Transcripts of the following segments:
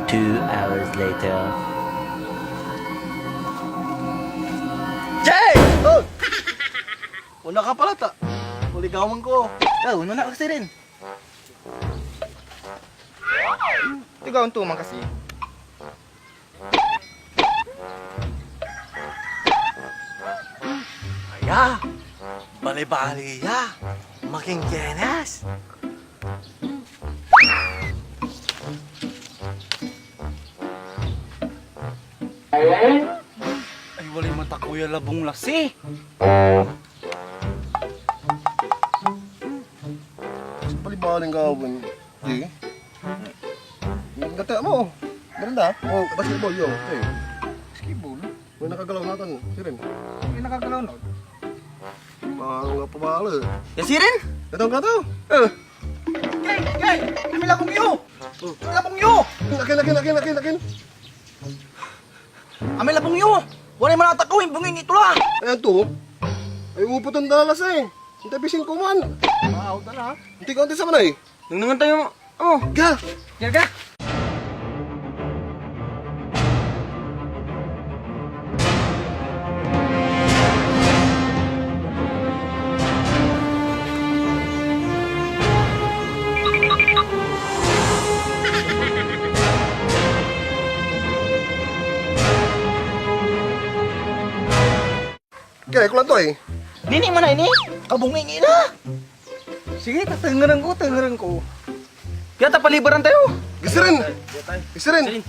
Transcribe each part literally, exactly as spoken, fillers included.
Two hours later. Jay! Oh! Una ka pala ta. Ligawan ko. Oh, una na kasi rin. Ligawan to man kasi. Aya, balibali ya, making kenes. Ay, walay matakew ya labong lasi. Balibali nga awen. Di. Gata mo. Meron da? Oh, basketball, yo. Okay. Basketball? May nakagalaw natan, sirin. May nakagalaw na. Parang nga pabala. Ya sirin? Ito ang kato? Eh. Gay, gay! Kami labong yo! Oh. Kami labong yo! Akin, akin, akin, akin, akin. Kami labong yo! Walay manatakew, imbungin ito la! Ayan to. Ay, uputan dalas eh. Ang tabisin ko man. Wow, tala. Hindi ka, hindi sa manay. Nangnangan tayo. Oh. Ga! Ga, ga! Kaya ko lang to eh. Nini man ay ni? Kabungi ni la. Sige, tatengeren ko, tengeren ko. Piya ta palibaran tayo. Gisirin. Gisirin.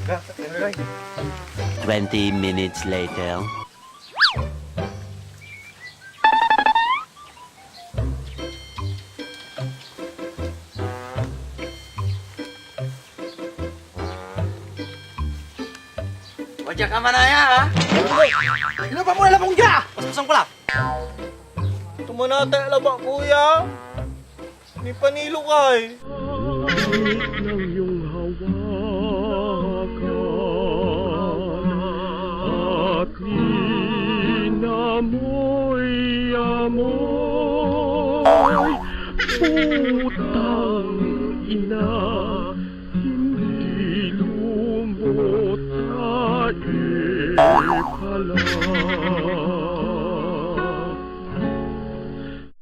Twenty minutes later. Wadya ka manaya, ha? Ino pa mo na labong dia? Paspasan ko la. Tumanatay laba, kuya. Nipanilo ka eh. Langit ng iyong hawakan at inamoy-amoy. Putang ina, hindi lumot sa ipala.